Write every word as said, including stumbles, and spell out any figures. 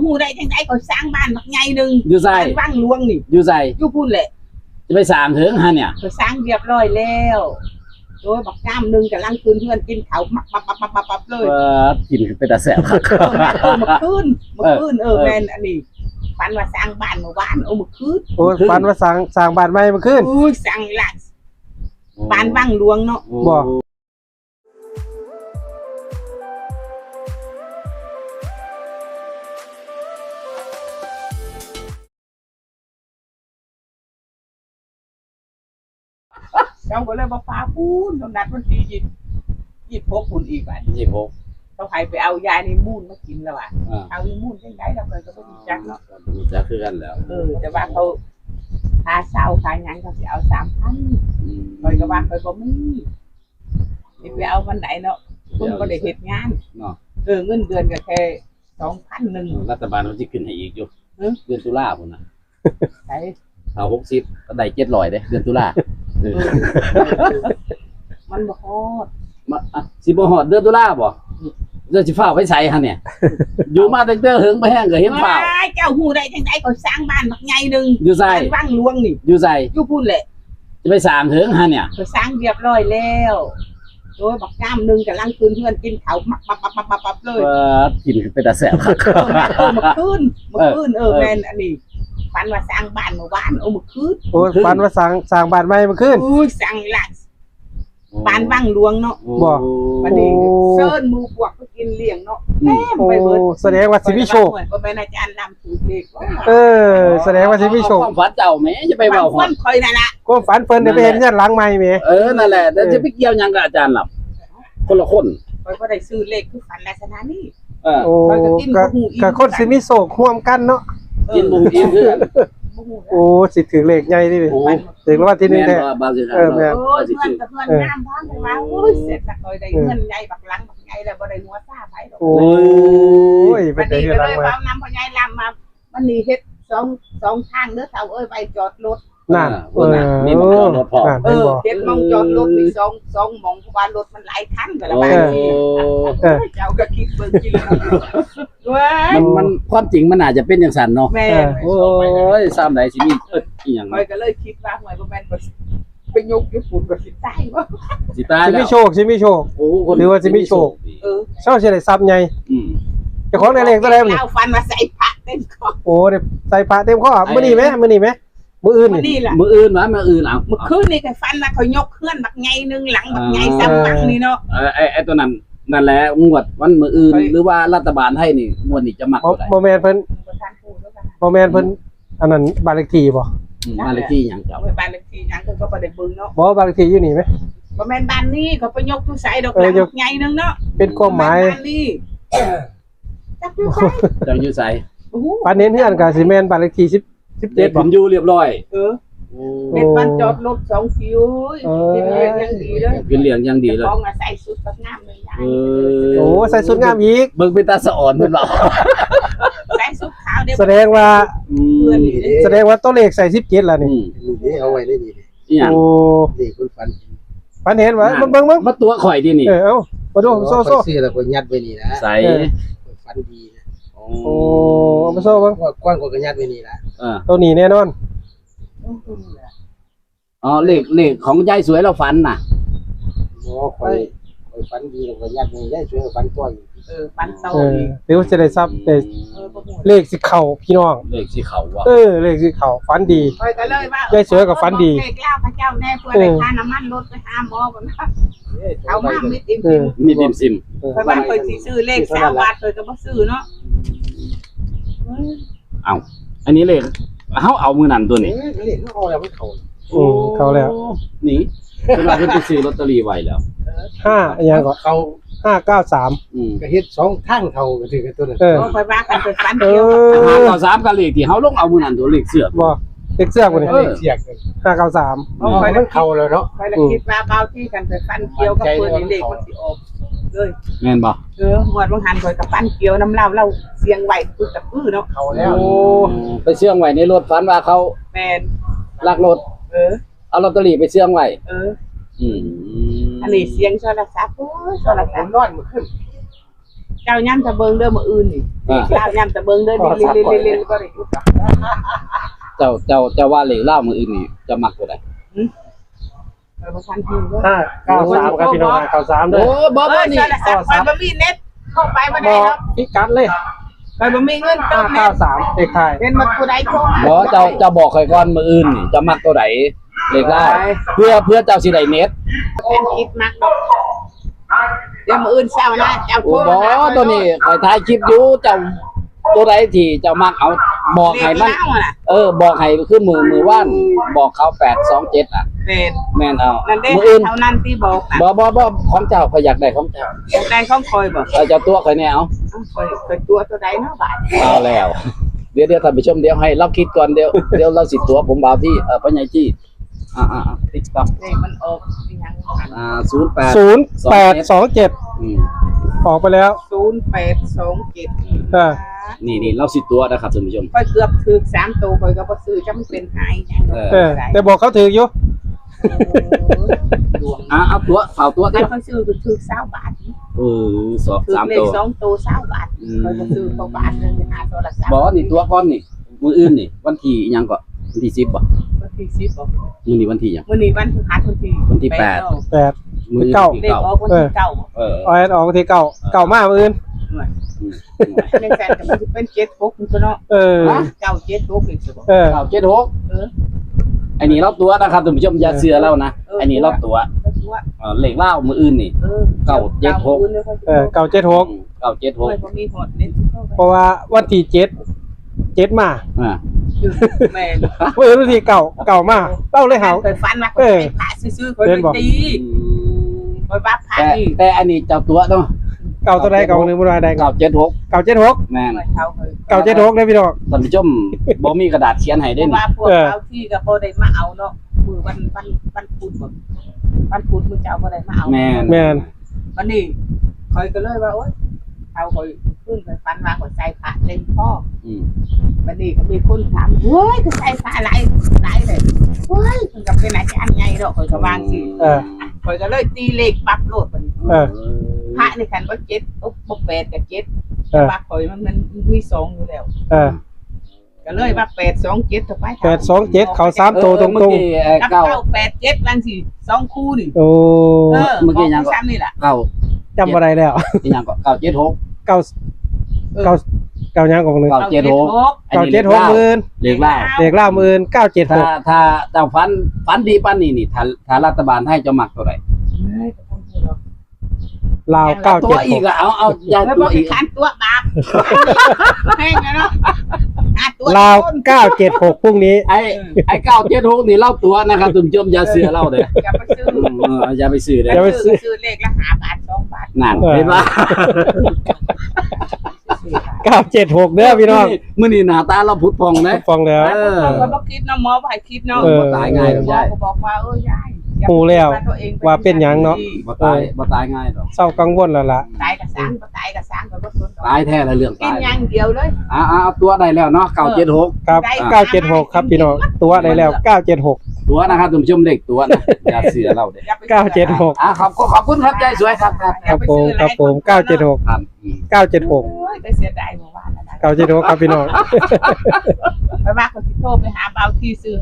ฮู้ได้จังได๋ เขาสร้างบ้านบักใหญ่หนึ่ง อยู่ไส บ้านวังหลวงนี่ อยู่ไส อยู่พุ้นแหละ จะไปสร้างเถิงหั่นเนี่ย เขาสร้างเรียบร้อยแล้ว โอ้ย บักงามหนึ่งกำลังขึ้นเฮือนกินข้าว มับๆๆๆๆ เลย เออ กินเป็นตาแซ่บคัก เออ แม่น เออ เมื่อคืน เมื่อคืน เออ เออ แม่น อันนี้ ฝันว่าสร้างบ้านเมื่อวาน เออ เมื่อคืน โอ้ย เมื่อคืน ฝันว่าสร้าง สร้างบ้านใหม่เมื่อคืน โอ้ย สร้างละ โอ้ บ้านวังหลวงเนาะ โอ้ บ่ เจ้าก็เลยบ่พาพู้น ต้องนัดวันที่ยี่สิบ ยี่สิบหกพู้นอีกบัด ยี่สิบหก เขาให้ไปเอายาในมูนมากินแล้วว่ะ อ่า เอาในมูนจังได๋ล่ะ ข้อยก็บ่รู้จักเนาะ บ่รู้จักคือกันแล้ว เออ แต่ว่าเขา ค่าเช่าค่าหยังเขาสิเอาสามพัน อืม ข้อยก็ว่าข้อยบ่มี สิไปเอาวันใดเนาะ คนบ่ได้เฮ็ดงาน เนาะ เออ เงินเดือนก็แค่สองพันหนึ่ง เออ รัฐบาลเขาสิขึ้นให้อีกอยู่ เออ เดือนตุลาพุ้นน่ะ ไส เอาหกสิบ ก็ได้เจ็ดร้อยเด้ เดือนตุลา เออ เออ มันบ่ฮอด มา อ่ะ สิบ่ฮอดเดือนตุลาบ่ อืม เจ้าสิฟ้าวไปไสหั่นเนี่ย อยู่มาตั้งแต่เหิงบ่แฮงก็เห็นฟ้าว ว้าย เจ้าฮู้ได้จังได๋ เขาสร้างบ้านบักใหญ่หนึ่ง อยู่ไส บ้านวังหลวงนี่ อยู่ไส อยู่พุ้นแหละ จะไปสร้างเถิงหั่นเนี่ย เขาสร้างเรียบร้อยแล้ว โอ้ย บักงามหนึ่งกำลังขึ้นเฮือนกินข้าว มับๆๆๆๆ เลย เออ กินเป็นตาแซ่บคัก เออ แม่น เออ เมื่อคืน เมื่อคืน เออ เออ แม่น อันนี้ ฝันว่าสร้างบ้านเมื่อวาน เออ เมื่อคืน โอ้ย เมื่อคืน ฝันว่าสร้าง สร้างบ้านใหม่เมื่อคืน โอ้ย สร้างละ โอ้ บ้านวังหลวงเนาะ โอ้ บ่ บัดนี้ โอ้ เชิญหมู่พวกไปกินเลี้ยงเนาะ อืม เต็มไปเบิด โอ้ แสดงว่าสิมีโชค บ่แม่นอาจารย์ลำถือเลข เออ แสดงว่าสิมีโชค ความฝันเจ้าแหม อย่าไปเว้าฮอด ความฝันข่อยนั่นล่ะ ความฝันเพิ่นได้ไปเฮ็ดเฮือนหลังใหม่แหม เออ นั่นแหละ แต่ เออ จะไปเกี่ยวหยังกับอาจารย์ลำ คนละคน ข่อยบ่ได้ซื้อเลขคือฝันลักษณะนี้ เออ โอ้ ข้อยก็กิน ก็ บ่ฮู้อีก ก็คนสิมีโชคร่วมกันเนาะ เออ กินบ่ฮู้อีกคือกัน บ่ฮู้ โอ้ สิถือเลขใหญ่นี่ โอ้ ถือรางวัลที่หนึ่งแท้ แม่นบ่ บ่าวสิถาม เออ แม่น เนาะ โอ้ย ว่าสิ เพื่อน ถือ กับเพื่อนงามพร้อมกันว่า โอ้ย เสร็จละข่อยได้ เออ เงินใหญ่บักหลังบักใหญ่แล้วบ่ได้หัวซ่าไผดอก โอ้ย บัดนี้ก็เลยเว้านำพ่อใหญ่ลำมา มันนี่เฮ็ดสอง สองทางเด้อเฒ่าเอ้ย ไว้จอดรถ นั่น เออ เออ มีหม่องจอดรถพร้อม นั่น เออ เห็นบ่ เฮ็ดหม่องจอดรถมีสอง สองหม่อง เพราะว่ารถมันหลายคัน ก็ละว่า เออ เออ เจ้าก็คิดเบิ่งกินแล้ว เว้ย มัน มัน ความจริงมันน่าจะเป็นจังซั่นเนาะ แม่น เออ โอ้ย ซ้ำใดสิมี เอิ้นอีหยัง ข้อยก็เลยคิดว่า ห่วย บ่แม่นบ่ไปยกอยู่พุ้นก็สิตายบ่ สิตาย สิ แล้ว มีโชค สิมีโชค โอ้ คน ถือว่าสิมีโชค เออ เจ้าสิได้ทรัพย์ใหญ่ อืม เจ้าของได้เลขเท่าใดมื้อนี้ ลาวฝันว่าใส่พระเต็มคอ โอ้ ได้ใส่พระเต็มคอ ไอ้ มื้อนี้แหม มื้อนี้แหม มื้ออื่นนี่ มื้อนี้ล่ะ มื้ออื่นวะ มื้ออื่น เอา มื้อคืนนี่ก็ฝันว่าเขายกเฮือนบักใหญ่หนึ่งหลังบักใหญ่ อ่า ซ้ำหลังนี่เนาะ เออ ไอ้ ไอ้ตัวนั้น นั่นแหละ งวดวันมื้ออื่น ไป หรือว่ารัฐบาลไทยนี่ งวดนี้จะมัก บ่ ตัวใด บ่แม่นเพิ่น บ่ทันฮู้เด้อค่ะ บ่แม่นเพิ่น อันนั้นบ้านเลขที่บ่ อืม บ้านเลขที่หยังเจ้า โอ้ย บ้านเลขที่หยังเพิ่นก็บ่ได้เบิ่งเนาะ บ่ บ้านเลขที่อยู่นี่ไหม บ่แม่นบ้านนี้ เขาไปยกอยู่ไสดอก เออ หลัง ยก บักใหญ่หนึ่งเนาะ เป็นความหมาย บ้านนี้ จักอยู่ไส เจ้าอยู่ไส บ่ฮู้ ฝันเห็นเฮือนก็สิแม่นบ้านเลขที่สิบ สิบเจ็ด ได้ขึ้นอยู่เรียบร้อย เออ โอ้ เป็นบ้านจอดรถสองคิว เอ้ย เป็นเรียงอย่างดีเลย เป็นเรียงอย่างดีเลย เจ้าของอะใส่ชุดบักงามเลย เออ โอ้ ใส่ชุดงามอีก เบิ่งเป็นตาสะออนเพิ่นว่า ใส่ชุดขาวเด้ แสดงว่า อืม เพื่อนนี่เด้ แสดงว่าตัวเลขใส่สิบเจ็ดล่ะนี่ อืม นี่เด้ เอาไว้ได้นี่เด้ อีหยัง โอ้ นี่คุณฝัน ฝันเห็นวะ นั่น เบิ่ง เบิ่ง เบิ่ง มาตั๋วข่อยที่นี่ เออ เอา มาดู โซ่ โซ่ ข้อยซื้อแล้วข้อยยัดไว้นี่นะ ใส่ เออ ข้อยฝันดีนะ โอ้ โอ้ เอามาโซ่เบิ่ง งวดก่อนข้อยก็ยัดไว้นี่นะ เออ ตัวนี้แน่นอน อ๋อ เลข เลขของยายสวยเราฝันน่ะ บ่ ข้อย ข้อยฝันดีแล้วข้อยยัดไว้ ยายสวยข้อยฝันต่ออีก เออ ฝันต่อ เออ อีก ถือว่าจะได้ทรัพย์ ได้ เออ บ่ฮู้ เลขสิเข้าพี่น้อง เลขสิเข้าว่ะ เออ เลขสิเข้า ฝันดี ข้อยก็เลยว่า ยายสวยก็ฝันดี เลขลาวเขาเจ้าแน่ เพื่อได้ เออ ค่าน้ำมันรถไปหาหมอก่อนนะ เอามามิดอิ่ม เออ ซิม มิดอิ่มซิม เออ ข้อยว่าข้อยสิซื้อเลขสามบาท ข้อยก็บ่ซื้อเนาะ เอ้า อันนี้เลข เฮาเอามื้อนั้นตัวนี้ เออ เลขเฮาเอาแล้วมันเข้า อืม เข้าแล้ว นี่ เพิ่นว่าเพิ่นไปซื้อลอตเตอรี่ไว้แล้ว ห้า อีหยังก่อน เข้า ห้าเก้าสาม อืม ก็เฮ็ดสองทางเข้าก็ถือกันตัวนั้น เออ บ่ ข้อยว่ากันไปฝันเกี่ยวกับ เออ ห้าเก้าสาม ก็เลขที่เฮาลงเอามื้อนั้นตัวเลขเสื้อ บ่ เลขเสื้อบ่นี่ เออ เลขเสื้อ ห้าเก้าสาม บ่ ข้อยละ มันเข้าแล้วเนาะ ข้อยละ อืม คิดว่าเบาที่กันไปฝันเกี่ยวกับเพิ่นนี่เลขมันสิออกเลย แม่นบ่ เออ งวดว่างหันข้อยก็ฝันเกี่ยวนำลาว ลาวเสี่ยงไว้คือตะปื้อเนาะ เข้าแล้ว โอ้ ไปเสี่ยงไว้ในรถ ฝันว่าเขา แม่น ลักรถ เออ เอาลอตเตอรี่ไปเสี่ยงไว้ เออ อืม อันนี้เสี่ยงโทรศัพท์ โอ้ย โทรศัพท์ ผมนอนมื้อคืน เจ้าย้ำตะเบิงเด้อมื้ออื่นนี่ อ่า เจ้าย้ำตะเบิงเด้อ นี่ เล่นๆๆๆ บ่ได้หยุดดอก เจ้า เจ้า เจ้าว่าเลขลาวมื้ออื่นนี่ เจ้ามักตัวใด หึ ข้อยบ่ทันฮู้เด้อ ห้าเก้าสาม ครับพี่น้อง ห้าเก้าสาม เด้อ โอ้ บ่ บ่ เอ้ย นี่ โทรศัพท์ ข้อยบ่มีเน็ต เข้าไปบ่ได้ดอก พิกัดเลย ข้อยบ่มีเงินเติมเน็ต ห้าเก้าสาม เลขท้าย เห็นบ่ ผู้ใดโทรมา บ่ เจ้า เจ้าบอกข้อยก่อน มื้ออื่นนี่ เจ้ามักตัวใด เลขลาว เพื่อ เพื่อเจ้าสิได้เน็ต เป็นคิดมักดอก เดี๋ยวมื้ออื่นเช้านะ เจ้าโทร โอ้ บ่ มาหาข้อย ตัวนี้ข้อยถ่ายคลิปอยู่ เจ้า ตัวใดที่เจ้ามักเอา บอกให้มัน เลขลาวน่ะ เออ บอกให้คือมื้อ มื้อวาน บอกเขา แปดสองเจ็ด อ่ะ แม่น แม่นเอา นั่นเด้ มื้ออื่น เท่านั้นที่บอกน่ะ บ่ บ่ บ่ ของเจ้า ข้อยอยากได้ของเจ้า อยากได้ของข้อยบ่ เออ เจ้าตั๋วข้อยแหน่เอา ข้อย ข้อยตั๋วตัวใดเนาะบาด เอาแล้ว เดี๋ยว เดี๋ยวท่านผู้ชม เดี๋ยวให้เราคิดก่อน เดี๋ยว เดี๋ยวเราสิตั๋วผมบ่าวที่ เอ่อ พ่อใหญ่ที่ อ่า อ่า อ่า ติ๊กต็อก เลขมันออกอีหยัง อ่า ศูนย์แปด ศูนย์แปดสองเจ็ด อืม ออกไปแล้ว ศูนย์แปดสองเจ็ด อ่า นี่ นี่ เราสิตั๋วนะครับท่านผู้ชม ข้อยเกือบถืกสามตัว ข้อยก็บ่ซื้อ จะมันเป็นหายหยัง เออ เออ แต่บอกเขาถืกอยู่ เออ ดวง อ่า เอาตั๋ว เอาตั๋ว แต่ข้อยซื้อก็ถืกซาวบาท เออ สอง ถืก สาม เลข ตัว สองตัวซาวบาท อืม ข้อยก็ซื้อเข้าบ้านเลย หาโทรศัพท์ บ่ นี่ตั๋วก่อนนี่ มื้ออื่นนี่ วันที่หยังก็ วันที่สิบบ่ วันที่สิบบ่ มื้อนี้วันที่หยัง มื้อนี้วันพฤหัส วันที่ วันที่แปด แปดเนาะ แปด มื้อ เก้า เลขออกวันที่เก้า เออ เอาออกวันที่เก้า เออ เก้ามามื้ออื่น หน่วย อืม แม่นแฟนก็มันสิเป็นเจ็ดหกนี่ตัวเนาะ เออ ฮะ เก้าเจ็ดหกนี่สิบ่ เออ เก้าเจ็ดหก เออ อันนี้เราตั๋วนะครับท่านผู้ชม อย่าเชื่อเรานะ เออ อันนี้เราตั๋ว ตั๋ว เออ เลขลาวมื้ออื่นนี่ เออ เก้าเจ็ดหก เก้าเจ็ดหก เออ เก้าเจ็ดหก เก้าเจ็ดหก ข้อยบ่มีฮอดเน็ต เพราะว่าวันที่เจ็ด เจ็ดมา อ่า แม่น มื้อวันที่เก้า เก้ามา เล่าเลยเฮา ข้อยฝันว่าข้อย เออ เป็นพระซื่อๆ ข้อย เห็นบ่ ไปตี อืม ข้อยว่าพระ แต่ นี่ แต่อันนี้เจ้าตั๋วเนาะ เก้าตัวใด เก้าหนึ่งบ่ได้ เก้าเจ็ดหก เก้าเจ็ดหก แม่น ข้อยเฒ่าข้อย เก้าเจ็ดหก เด้อพี่น้อง ท่านผู้ชม บ่มีกระดาษเขียนให้เด้อ เพราะว่าพวก เออ เฮาที่ก็บ่ได้มาเอาเนาะ มื้อวัน วัน วันพุธบ่ วันพุธมื้อเจ้าบ่ได้มาเอา แม่น แม่น บัดนี้ข้อยก็เลยว่า โอ๊ย เฒ่าข้อย คืนข้อยฝันว่าข้อยใส่ผ้าเต็มคอ อืม บัดนี้ก็มีคนถาม เฮ้ย คือใส่ผ้าหลาย หลายเลย เฮ้ย เพิ่นก็เป็นอาจารย์ใหญ่ดอก ข้อยก็ว่าจั่งซี้ เออ ข้อยก็เลยตีเลขปั๊บโลดบัดนี้ เออ พระนี่คันบ่เจ็ด บ่ บ่แปดก็เจ็ด เออ แต่ว่าข้อยมัน มันมีสองอยู่แล้ว เออ ก็เลยว่าแปดสองเจ็ด ต่อไป แปดสองเจ็ด เข้าสามตัวตรงๆ เออ เมื่อกี้ เอ่อ กับ เก้า เก้าแปดเจ็ด จั่งซี้ สองคู่นี่ โอ้ เออ เมื่อกี้หยังก็ ของซ้ำนี่ล่ะ เก้า จำบ่ได้แล้ว อีหยังก็ เก้าเจ็ดหก เก้า เออ เก้า เก้าหยังก็บ่รู้ เก้าเจ็ดหก เก้าเจ็ดหก อันนี้เลขลาว หมื่น เลขลาว เลขลาวหมื่น เก้าเจ็ดหก ถ้า ถ้าเจ้าฝัน ฝันดีปานนี้นี่ ถ้า ถ้ารัฐบาลไทยเจ้ามักตัวใด เฮ้ย ลาว ตั๋วอีก เก้าเจ็ดหก อ่ะ เอา เอา อย่าตั๋วอีก แล้วบ่มีการตั๋วบาป แพงแล้วเนาะ หาตั๋ว ลาว คน เก้าเจ็ดหก พรุ่งนี้ ไอ้ ไอ้ เก้าเจ็ดหก นี่ลาวตั๋วนะครับท่านผู้ชม อย่าเชื่อลาวเด้อ อย่าไปซื้อ อืม เออ อย่าไปซื้อเด้อ อย่าไปซื้อ ซื้อเลขละห้าบาท สองบาท นั่น เออ เห็นปะ เก้าเจ็ดหก เด้อพี่น้อง มื้อนี้ มื้อนี้หน้าตาลาวผุดผ่องเด้อ ผุดผ่องแล้ว เออ ข้อยบ่คิดเนาะ หมอบ่ให้คิดเนาะ เออ บ่ตายง่ายดอกยาย หมอก็บอกว่า เออ ยาย อย่า ฮู้แล้ว คิดาตัวเอง ว่าเป็นหยังเนาะ บ่ตาย เออ บ่ตายง่ายดอก เศร้ากังวลแล้วล่ะ ตายก็ซ่าง บ่ตายก็ซ่าง ข้อยบ่สนดอก ตายแท้ละเรื่องตาย กินอย่างเดียวเลย อ่า อ่า ตั๋วได้แล้วเนาะ เก้าเจ็ดหก ครับ ได้ เก้าเจ็ดหก ครับพี่น้อง ตั๋วได้แล้ว เก้าเจ็ดหก ตั๋วนะครับท่านผู้ชม เลขตั๋วนะ อย่าเชื่อลาวเด้อ อย่าไปเชื่อ เก้าเจ็ดหก อ่า ขอบคุณ ขอบคุณครับยายสวยครับ ครับ ครับผม ครับผม เก้าเจ็ดหก ครับ เก้าเจ็ดหก โอ้ย แต่เสียดายเมื่อวานนะ เก้าเจ็ดหก ครับพี่น้อง ไปว่าเขาสิโทรไปหาบ่าวที่ซื้อ